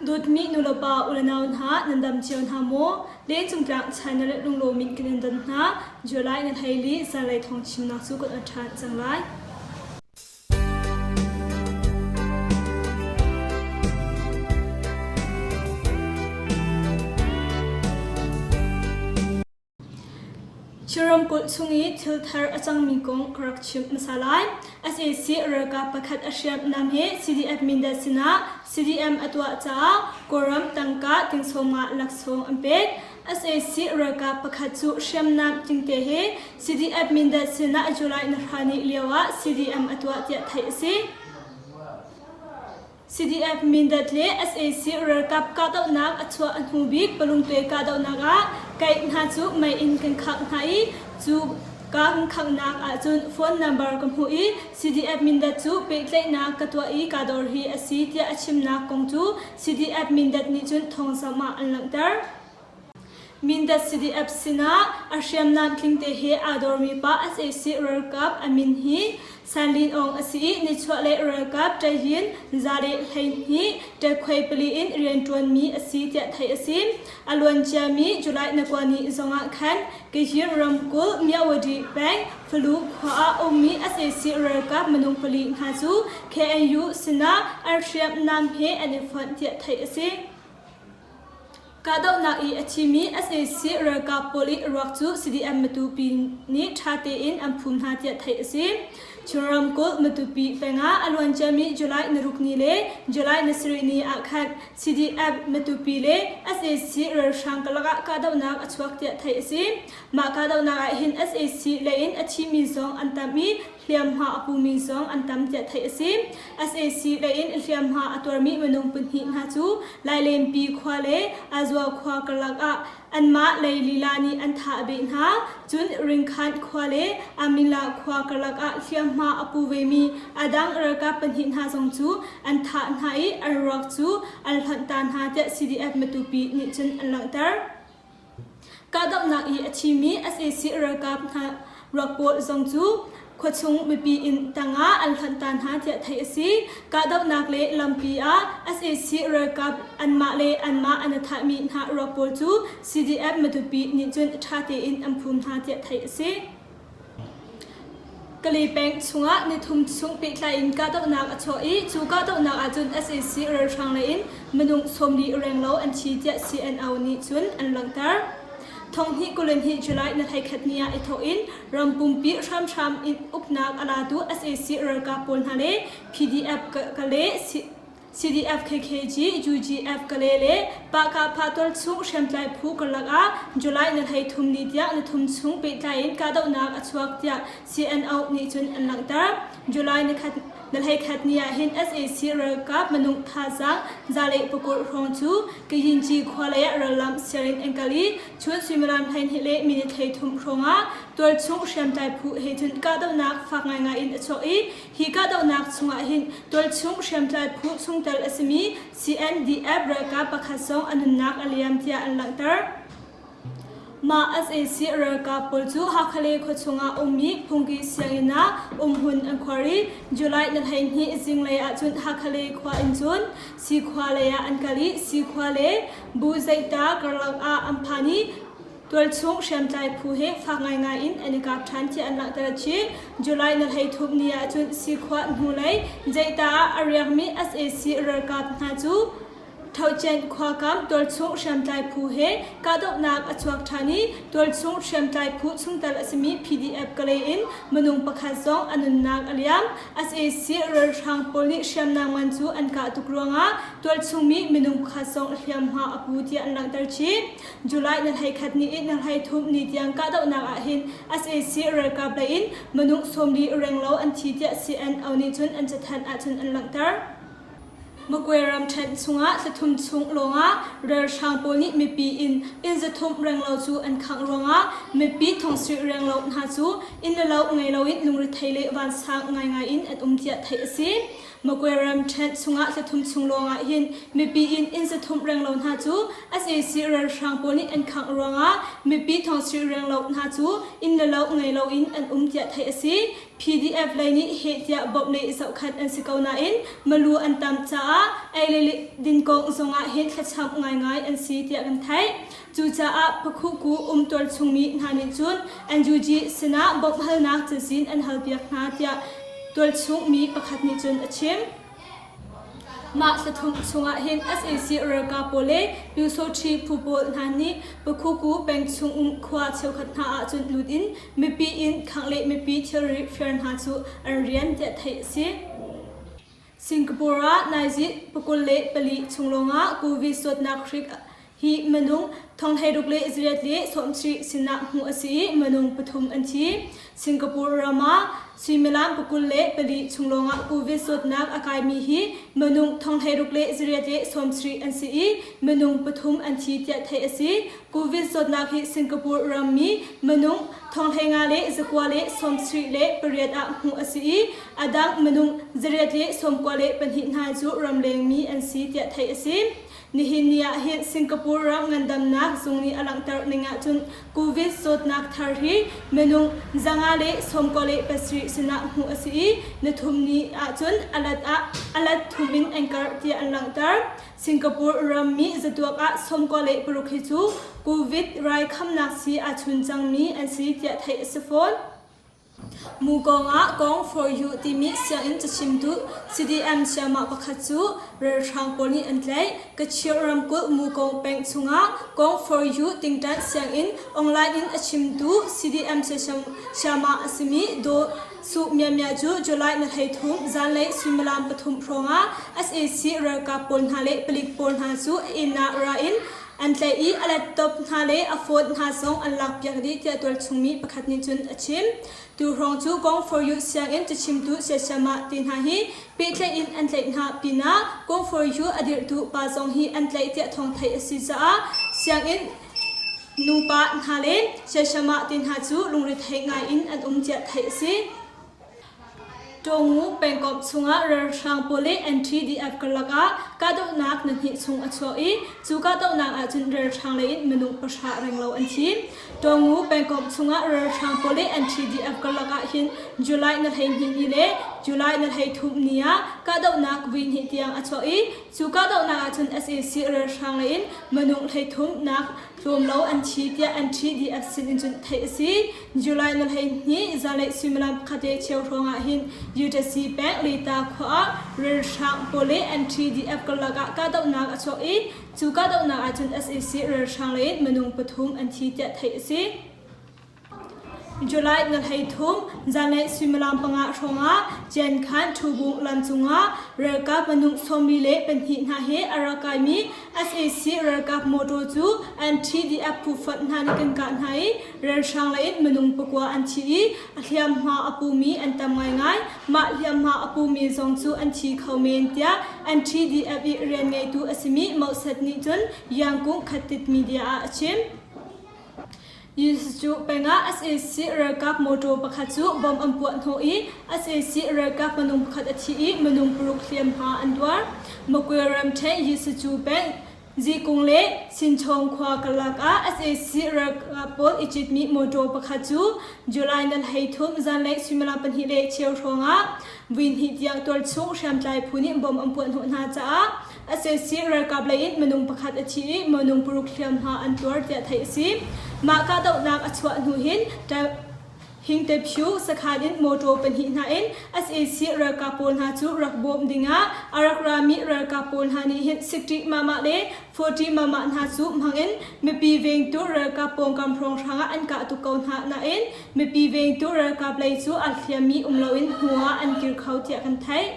Dawtmi nulepa ulenau hna nan dam cio hna maw? Lengcungtlang China le lunglawm in kan in don hna. July na hleili zanlei thawng chimnak cu kan on ṭhan cang lai. Chin ramkulh chung i thil thar a cangmi kong ka rak chimh hmasa lai. Sac ralkap pakhat a hriamnam he CDF Mindat sinah CDM a tuah caah Kawlram tangka tingsawm ah laksawng an pek. Sac ralkap pakhat cu hriamnam tingte he CDF Mindat sinah July ni hra ni lio ah CDM a tuah tiah theih a si. CDF Mindat le sac ralkap kahdohnak a chuah a hnu bik Palungtwe kahdohnak ah kaih hna cu mei in kan khangh hna i cu ka kan khanghnak ahcun phone number ka hmuh i CDF Mindat cu pehtlaihnak ka tuah i kaa dor hi a si tiah a chimnak kong cu CDF Mindat nih cun thawngzamh ah an langhter. Mindat CDF sinah a hriamnam tlingte he aa dormi pa sac ralkap a min hi San Lin Aung a si i nichuahlei ralkap Ṭayin za le 12 ṭekhuai pali in rianṭuanmi a si tiah theih a si. A luanciami July na kua ni zongah khan Kayir ramkulh Myawaddy peng Falu khua ah ummi sac ralkap minung pali hna cu KNU sinah an hriamnam he an i fonh tiah theih a si. Kahdohnak i a thimi sac ralkap pawl i ruak cu CDM Matupi nih ṭha tein an phum hna tiah theih a si. Chin ramkulh Matupi peng ah a luanciami July ni ruk ni le July ni sarih ni ah khan CDF Matupi le sac ralhrang karlak ah kahdohnak a chuak tiah theih a si. Mah kahdohnak ah hin sac lei in a thimi zong an tam i hliamhma a pumi zong an tam tiah theih a si. Sac lei in hliamhma a tuarmi minung pahnih hna cu Lailenpi khua le Azua khua karlak ah anmah lei lila nih an thah beh hna. Cun Ringkhan khua le Amila khua karlak ah hliamhma a pu vemi a dang ralkap pahnih hna zong cu an thah hna i an ruak cu an hlonh ta hna tiah CDF Matupi nih cun an langhter. Kahdohnak i a thimi sac ralkap hna ruak pawl zong cu khuachung mipi inn tangah an hlonh ta hna tiah theih a si. Kahdohnak le lampi ah sac ralkap anmah le anmah an i thahmi hna ruak pawl cu CDF Matupi nih cun ṭha tein an phum hna tiah theih a si. Kalay peng chungah nithum chung pehtlai in kahdohnak a chuah i cu kahdohnak ahcun sac ralhrang lei in minung 40 renglo an thi tiah CNO nih cun an langhter. Thonghnih 22 July ni 11 ni ah i thawk in ram pumpi hramhram in uknak a latu sac ralkap pawl hna le PDF Kalay CDF KKG, UGF Kale le Pahkahpah tualchung hriamtlai phu karlak ah July ni 13 ni tiang ni thum chung pehtlai in kahdohnak a chuak tiah CNO nih cun an langhter. July ni khat ni 11 ni ah hin sac ralkap minung thazaang za le pakulh hrawng cu Kayinci khua lei ah rallam siar in an kal i chun suimilam 12 le minute 33 hrawng ah tualchung hriamtlai phu he cun kahdohnak fak ngaingai in a chuak i Hi kahdohnak chungah hin tualchung hriamtlai phu chungtel a simi CNDF ralkap pakhat zong a nunnak a liam tiah an langhter. Mah sac ralkap pawl cu Hakhalay khuachung ah ummi phungki sianginn ah umhmun an khuar i July ni 12 zinglei ahcun Hakhalay khua in cun Sikhua lei ah an kal i Sikhua le Bu Zeihta karlak ah an phan i Tualchung hriamtlai phu he fak ngaingai in an i kap ṭhan tiah an langhter chih. July ni 13 ni ahcun Sikhua hnulei Jeihta ah a riakmi sac ralkap hna cu Thohcen khua kam tualchung hriamtlai phu he kahdohnak a chuak ṭhan i tualchung hriamtlai phu chungtel a simi PDF Kalay in minung pakhat zong a nunnak a liam. Sac ralhrang pawl nih hriamnam ngan cu an kah tuk ruangah tualchungmi minung pakhat zong hliamhma a pu tiah an langhter chih. July ni 11 ni in ni 13 ni tiang kahdohnak ah hin sac ralkap lei in minung 40 renglo an thi tiah CNO nih cun an cathanh ahcun an langhter. Magwe ramṭhen chungah thlathum chung lawngah ralhrang pawl nih mipi inn inn zathum renglo cu an khangh ruangah mipi thongsarih renglo hna cu inn le lo ngei loin lungrethei le vansang ngaingai in an um tiah theih a si. Magwe ramṭhen chungah thlathum chung lawngah hin mipi inn inn 300 renglo hna cu sac ralhrang pawl nih an khangh ruangah mipi 7000 renglo hna cu inn le lo ngei loin an um tiah theih a si. PDF lei nih heh tiah bawmh le zohkhenh an si ko nain malu an tam caah ei le din kong zongah hin thlacam ngaingai an si tiah kan theih. Cucaah Pakhuku um tualchungmi hna nih cun NUG sinah bawmhhalnak cazin an halpiak hna tiah tualchungmi pakhat nih cun a chim. Mah thlathum chungah hin sac ralkap pawl le Pyusawṭhi phu pawl hna nih Pakhuku peng chung um khua cheukhat hna ahcun lut in mipi inn khangh le mipi thilri fir hna cu an rian tiah theih a si. Singapore ah naizi 24 chung lawngah COVID zawtnak hrik hi minung 16,870 sinah hmuh a si i minung pathum an thi. Singapore ram ah suimilam 24 chung lawngah COVID zawtnak a kaimi hi minung 16,870 an si i minung pathum an thi tiah theih a si. COVID zawtnak hi Singapore rammi minung 15,978 ah hmuh a si i a dang minung 892 hna cu ramlengmi an si tiah theih a si. Nihin ni ah hin Singapore ram ngandamnak zung nih a langhter ning ahcun COVID zawtnak thar hi minung 597 sinah hmuh a si i nithum ni ahcun a lat ah a lat thum in an karh tiah an langhter. Singapore rammi zatuak ah 96 hi cu COVID rai khamnak sii aa chun cangmi an si tiah theih a si fawn. Mukawng ah Kong For You timi sianginn cachimtu CDM sayamah pakhat cu ralhrang pawl nih an tlaih. Kachir ramkulh Mukawng peng chungah Kong For You tingṭan sianginn online in a chimtu CDM sayamah a simi Daw Su Mya Mya cu July ni 13 zanlei suimilam pathum hrawngah sac ralkap pawl hna le palik pawl hna cu a inn ah ra in An tlaih i a laptop hna le a phone hna zong an lakpiak dih tiah tualchung mi pakhat nih cun a chim. Tu hrawng cu Kong For You sianginn cachimtu siasiamah te hna hi pehtlaih in an tlaih hna pinah Kong For You a dirhtu pa zong hi an tlaih tiah thawng theih a si caah sianginn nupa hna le siasiamah te hna cu lungrethei ngai in an um tiah theih a si. Tawngu pengkomh chungah ralhrang pawl le NTDF karlak ah kahdohnak nihnih chung a chuak i cu kahdohnak ahcun ralhrang lei in minung pahra renglo an thi. Tawngu pengkomh chungah ralhrang pawl le NTDF karlak ah hin July ni 12 ni le July ni 13 ni ah kahdohnak voi hnih tiang a chuak i cu kahdohnak ahcun sac ralhrang lei in minung 13 nak tlawm lo an thi tiah NTDF sin in cun theih a si. July ni 12 zanlei suimilam pakhat le cheu hrawng ah hin UTC peng Lita khua ah ralhrang pawl le NTDF karlak ah kahdohnak a chuak i cu kahdohnak ahcun sac ralhrang lei in minung pathum an thi tiah theih a si. July ni 13 zanlei suimilam panga hrawngah Ciankhan Ṭhubung lam cungah ralkap minung 42 hna he a rak kaimi sac ralkap mawṭaw cu NTDF phu fonh hna nih kan kah hna i ralhrang lei in minung pakua an thi i a hliamhma a pumi an tam ngaingai. Mah hliamhma a pumi zong cu an thi kho men tiah NTDF i rian ngeitu a simi Mosat nih cun Yangkung Khatit media ah a chim. Cu pengah sac ralkap mawṭaw pakhat cu bomb an puah hnawh i sac ralkap minung pakhat a thi i minung paruk hliamhma an tuar. Magwe ramṭhen Yisacu peng Zikung le Sinchawng khua karlak ah sac ralkap pawl i citmi mawṭaw pakhat cu July ni 13 zanlei suimilam pahnih le cheu hrawngah vui hnih tiang tualchung hriamtlai phu nih bomb an puah hnawh hna caah Sac ralkap lei in minung pakhat a thi i minung paruk hliamhma an tuar tiah theih a si. Mah kahdohnak a chuah hnu hin Hingtephu sakhan in mawṭaw pahnih hna in sac ralkap pawl hna cu rak bawm dingah a rak rami ralkap pawl hna nih hin 60 mama le 40 mama hna cu hmangin mipi vengtu ralkap pawngkam hrawnghrang ah an kah tuk ko hna nain mipi vengtu ralkap lei cu a hliammi um loin hnu ah an kir kho tiah kan theih.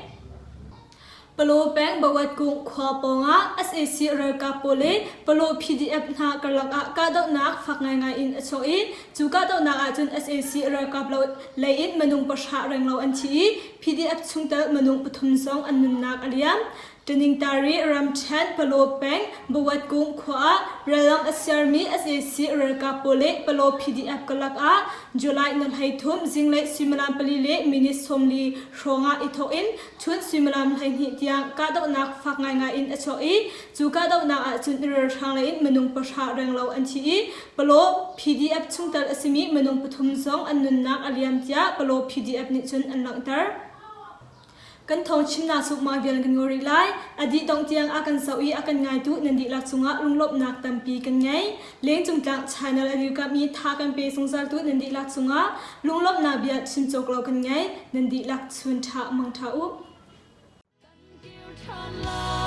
Palaw peng Bawatkung khua pawngah sac ralkap pawl le Palaw PDF hna karlak ah kahdohnak fak ngaingai in a chuak i cu kahdohnak ahcun sac ralkap lei in minung pahra renglo an thi i PDF chungtel minung pathum zong an nunnak a liam. Taningtari ramṭhen Palaw peng Bawat-kung khua ah rallam a sermi sac ralkap pawl le Palaw PDF karlak ah July ni 13 zinglei suimilam pali le minute 40 hrawng ah i thawk in chun suimilam 12 tiang kahdohnak fak ngaingai in a chuak i cu kahdohnak ahcun ralhrang lei in minung pahra renglo an thi i Palaw PDF chungtel a simi minung pathum zong an nunnak a liam tiah Palaw PDF nih cun an langhter. Kan thawng chimnak cu mah vial kan ngol rih lai. A dih dongh tiang a kan zoh i a kan ngaitu nan dihlak cungah lunglawmhnak tampi kan ngei. Lengcung tlang channel a dirkamh i tha kan pe zungzaltu nan dihlak cungah lunglawmhnak bia chim cawk lo kan ngei. Nan dihlak chun ṭha mang ṭha u. Kan kir ṭhan lai.